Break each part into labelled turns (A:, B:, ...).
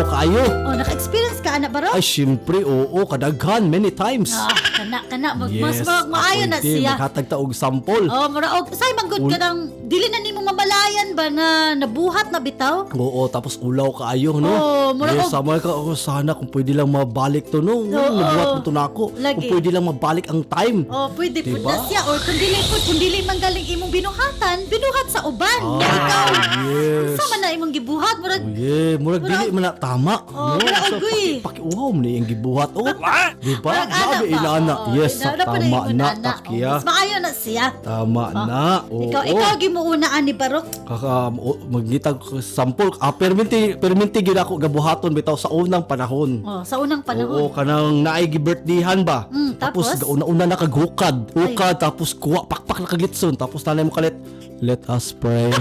A: Maulaw kaayo.
B: Oh, naka-experience ka ana, Barok?
A: Ay, syempre, oo, kadaghan, many times.
B: Ah, kana kana mag mas mag maayo na
A: ako din,
B: siya.
A: Maghatag ta og sample.
B: Oh, mura og say man gud ka nang dili na nimo mamalayan ba na nabuhat na bitaw?
A: Oo, tapos ulaw kaayo, no?
B: Oo, mura
A: Yes,
B: og-
A: sama ka, oh, sana kung pwede lang mabalik to, no?
B: Oo.
A: Nabuhat mo to na ako.
B: Lagi.
A: Kung pwede lang mabalik ang time.
B: Oh, pwede pud
A: Diba?
B: na siya or kung dili pud, kung dili man galing imong binuhatan, binuhat sa uban.
A: Ah,
B: Na ikaw.
A: yes.
B: Unsa man na imong gibuhat murag?
A: Oh, yeah, murag dili man na tama.
B: Oh,
A: no?
B: murag
A: So,
B: agoy.
A: pakiuhaw mo na yung gibuhat. Oh, di ba?
B: Murag ana
A: Grabe
B: ba?
A: ilana.
B: Oo,
A: Yes,
B: ina- pa
A: tama
B: ingon
A: na,
B: ana.
A: takya.
B: Oh, mas maayo na siya.
A: Tama na. Oo.
B: Ikaw ikaw gimuunaan ni Barok.
A: Kaka magngitag ko sample. Ah, perminti perminti gid ako gabuhaton bitaw sa unang panahon.
B: Oh, sa unang panahon.
A: Oo, kanang naay gi-birthdayhan ba?
B: Tapos?
A: Tapos gauna-una na kaghukad. Hukad tapos kuha pakpak na kagitson tapos nanay mo kalit. Let us pray.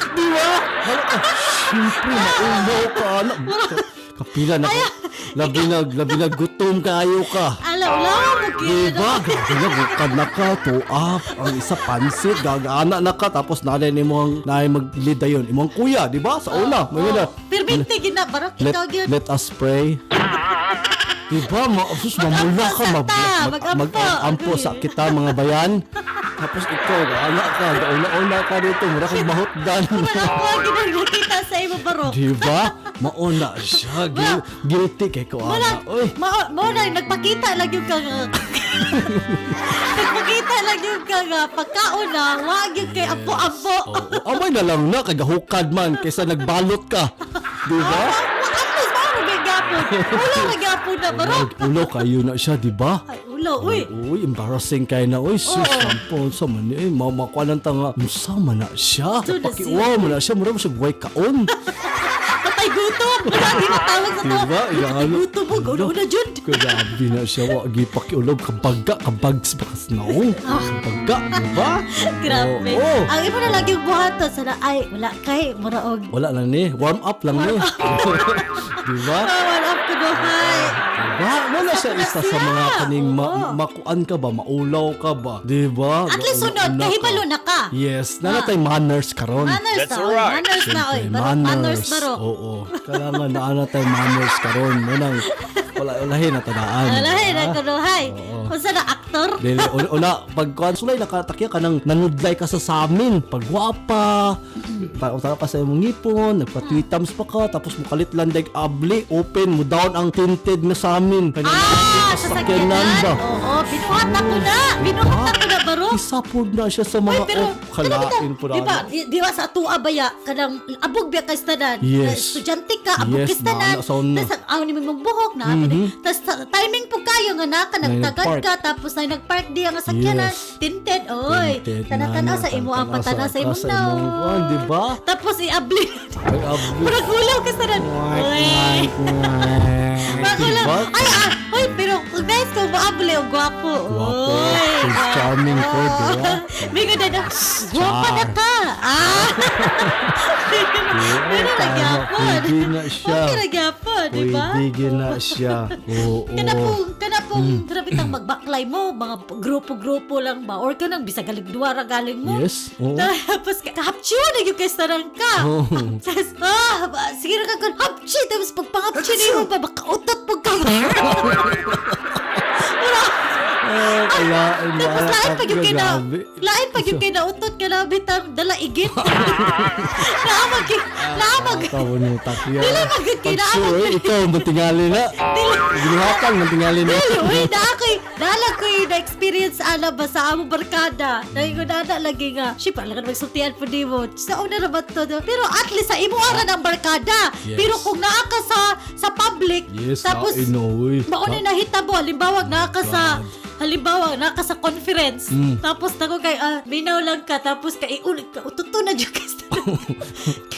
A: Di ba? Hala ka. Siyempre, maunaw ka. Ano? Kapila na ka. Labi na gutom kayo ka.
B: Ala, wala mo
A: Diba? Grabe na, bukad na ka, tuap, ang isa pansit, gagaana na ka, tapos nanay ni mo ang, nanay mag-lead dayon. Imong kuya, di ba? Sa una, may na.
B: Perminti gid na Barok,
A: Let,
B: ikaw gyud.
A: let us pray. Diba? Sus, mamula ka.
B: Mag-ampo sa ta, mag-ampo.
A: Mag-ampo sa kita, mga bayan. Tapos ikaw, gaana ka, gauna-una ka dito, mura kang mahutdan.
B: Wala ko ang ginagkita sa imo, Barok.
A: Diba? Mauna siya. Guilty kay ko,
B: Wala,
A: ana. Uy.
B: mao na, nagpakita lang yung kang nagpakita lang yung kang pagkaon na, wag yung kay ampo-ampo.
A: Oo, amay na lang na, kagahukad man, kaysa nagbalot ka. Diba?
B: At least, mao ra gyapon. Ulo ra gyapon na, Barok.
A: Ulo kayo na siya, di ba?
B: Ay, ulo, uy.
A: Uy, embarrassing kayo na. Uy, sus, sampon, sa man eh. Mamakuha ng tanga. Unsa man na siya?
B: Ito na
A: Pakiuwaw mo na siya. Mura mo siya buhay kaon.
B: Patay gutom. Wala, di matawag sa to.
A: Diba?
B: Patay gutom mo, ulo na jud.
A: Grabe na siya. Wagi pakiulog. Kabaga, kabags bakas naong. Kabaga, di ba?
B: Grabe.
A: Oo.
B: Ang imo na lagi yung buhaton sana ay wala kay mura og
A: Wala lang ni. Warm up lang ni. Di ba?
B: wala up kunuhay.
A: Diba? Wala siya
B: na
A: isa sa
B: siya.
A: mga kaning makuan ka ba? Maulaw ka ba? Di ba?
B: At least sunod,
A: Gauna-una ka.
B: kahibalo na ka.
A: Yes, nanatay manners karon.
B: Manners
C: That's
B: na, oy.
C: alright.
B: Manners na, oy.
A: Siyempre,
B: Barok, manners, Barok.
A: Oo. Kailangan na ana tayo manners karon. Munang wala ulahin na tadaan.
B: Alahin na kunuhay.
A: Oo.
B: Unsa na aktor?
A: Dili una pag kuan sulay nakatakya ka nang nanudlay ka sa samin. Pag gwapa, pa pa sa imong ngipon, nagpa three times pa ka tapos mukalit lang dag abli, open mo down ang tinted nga samin. Kanya
B: Ah, sa
A: sakyanan
B: sakyanan.
A: ba?
B: Oo, binuhat ako na. Binuhat ako na, Barok.
A: Isapod na siya sa
B: Uy,
A: mga
B: pero
A: oh, kalain po na.
B: Di ba, di ba sa atua baya kanang abog biya kay tanan.
A: Yes.
B: Estudyante ka, abog
A: Yes,
B: kay tanan.
A: na- sa una.
B: Tas ang ni mong buhok na. Tas timing po kayo nga na ka nagtagad
A: nagpark.
B: ka tapos na nagpark di ang sakyanan.
A: Yes.
B: Tinted, oy.
A: Tinted
B: Tanatan
A: na,
B: sa imo ang
A: tanaw
B: patana sa imong
A: sa imong
B: naon.
A: kuwan, di ba?
B: Tapos iabli.
A: Ay, abli.
B: Murag ulaw ka sa tanan. Uy. Murag ulaw.
A: Diba?
B: Ay, ah, uy, pero kung nice ko maabli og gwapo.
A: Gwapo.
B: Uy,
A: She's charming ko, di ba?
B: Bigo na na, gwapa na ka. Ah. Pero
A: Tama,
B: nagyapon.
A: pwede na siya.
B: Okay, nagyapon, di ba?
A: Pwede na siya. Oo.
B: Kana pong, grabe tang magbaklay mo, mga grupo-grupo lang ba, or kanang bisag galing duwara galing mo.
A: Yes. Oo.
B: Tapos, kahapchiw na yung kay sarang ka.
A: Oo.
B: Tapos, sige na ka, hapchi! Tapos, pagpangapchi niyo pa, baka utot po ka.
A: Oh, kalain mo.
B: Tapos, lain pag yung kina,
A: Grabe.
B: lain pag yung kinautot ka na, bitang dala igit. Naamag, naamag.
A: Tawa niyo, takya.
B: Dili, magiging
A: Pag sure, eh, ikaw, matingali na. Ginuhatan, matingali na.
B: Dili, uy, na ako'y, naalag ko'y na-experience ana ba sa among barkada. Naingon na lagi nga. Siya, parang ka magsultian po di mo. Sa una na ba to? No? Pero at least sa imo ara ng barkada.
A: Yes.
B: Pero kung naa ka sa public,
A: Yes,
B: tapos
A: lain, no, uy.
B: mauna na hitabo, halimbawa naa ka sa halimbawa, naa ka sa conference, tapos nako kay minaw lang ka, tapos kay ulit ka, ututo na dyan kasi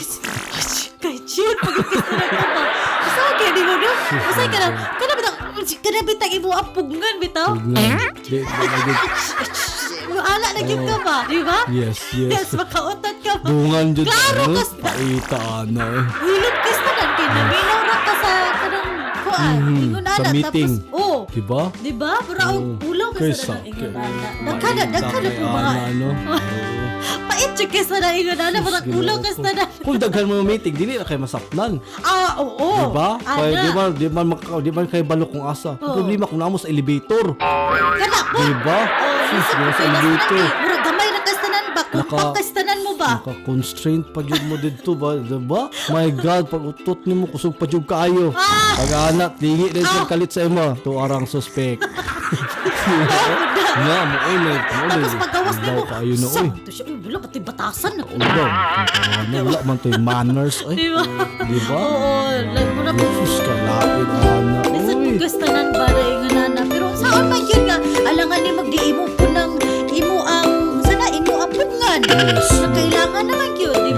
B: kasi kay June, pag na ka ba? Basta okay, di mo no? Basta ka na, kana bitang, kana bitang imo ang pugnan, bitaw?
A: Pugnan. Di, di, di,
B: Ala na gyud ka ba? Di ba?
A: Yes, yes.
B: Yes, makautot ka ba?
A: Dungan dyan.
B: Klaro
A: ano?
B: kas-
A: Paita, ano eh.
B: Hulog ka sa tanan kay naminaw ra ka sa kanang kuan. Ingon
A: Sa
B: ana
A: meeting.
B: tapos oh,
A: Di ba?
B: Di ba? Mura og ulaw
A: Kay
B: ka sa
A: sakit.
B: ingon ana. Daghan daghan na po mga
A: Ano?
B: pait jud kay sa ingon ana, murag ulaw ka sa tanan.
A: Kung daghan mo meeting, dili na kay masapnan.
B: Ah, oo.
A: Di ba? Kay
B: Ana.
A: di man kay balo kung asa. Ang problema kung namo sa elevator.
B: Kana po.
A: Di ba?
B: Oh,
A: Sus,
B: lisod
A: di ba
B: po
A: sa
B: kay nasa
A: elevator.
B: tanan eh. Murag gamay ra ka sa tanan ba? Kumpak ka sa tanan mo ba?
A: Naka-constraint pa jud mo didto ba, di ba? My God, pag utot nimo kusog pa jud kaayo.
B: Ah!
A: Pag anak, tingi din siyang kalit sa imo. To arang suspect. Nga, mo oy, mo
B: Tapos paggawas nimo,
A: Kaayo na oy.
B: sa to siya, uy, wala pati batasan na.
A: Wala, ano, wala man to'y manners oy.
B: Di ba?
A: Di ba?
B: Oo, like mura po.
A: Sus, kalain ana.
B: Lisod po
A: Oy.
B: ka sa tanan ba na ingon ana. Pero saan man yun nga, alangan ni magdi imo po ng imo ang sana imo ang putngan.
A: Yes.
B: Na kailangan naman yun, di